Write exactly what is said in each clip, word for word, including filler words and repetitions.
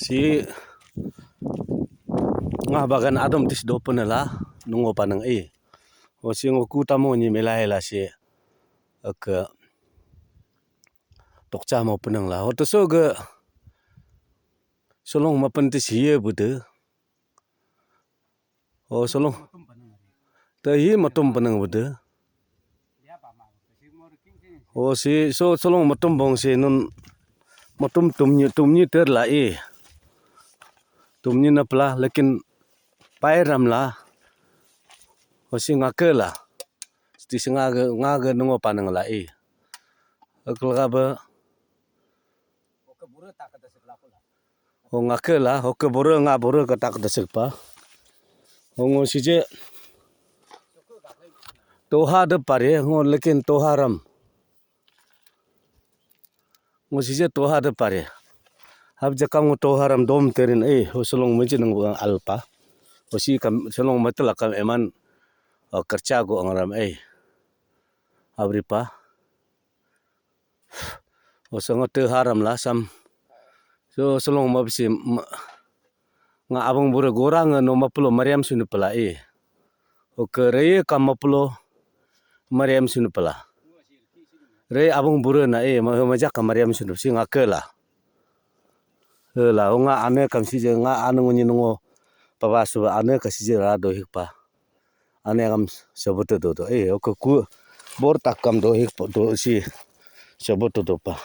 Si nga bagan adom tis dopenela nungo panang i. O si ngo kutamo nyi melaila si eke tokcha mo penang la. O teso ge solong mapen tis hiye bede. O solong. Te hi matum penang bede. O si so solong matum bong si nun matum tumnyi tumnyi ter la i. Tumnyi na pela lekin pairam la. O si ngake la. Sti si ngage ngage nungo panang la i. Ekelga be. O ngake la, oke bore nga bore katak desekpa. O ngo sije toha de pare, ngo lekin toha ram. Ngo sije toha de pare. Hab jakam ngo toha ram dom terin, eh, o solong meje nang alpa. O si kam solong metel akam eman, o kerja go ngaram, eh. Abripa. O sango te haram la sam. So solong mabisi nga abang bura gorang no mapulo mariam sunu pela i. Oke reye kam mapulo mariam sunu pela. Reye abang bura na i majak ka mariam sunu si ngakela. Hela o nga ane kam sije nga ane ngunyi nungo paba suba ane ka sije ra dohikpa. Ane kam sabote dodo. Eh, oke ku bor takam dohikpa do si sabote dopa.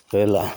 Hela.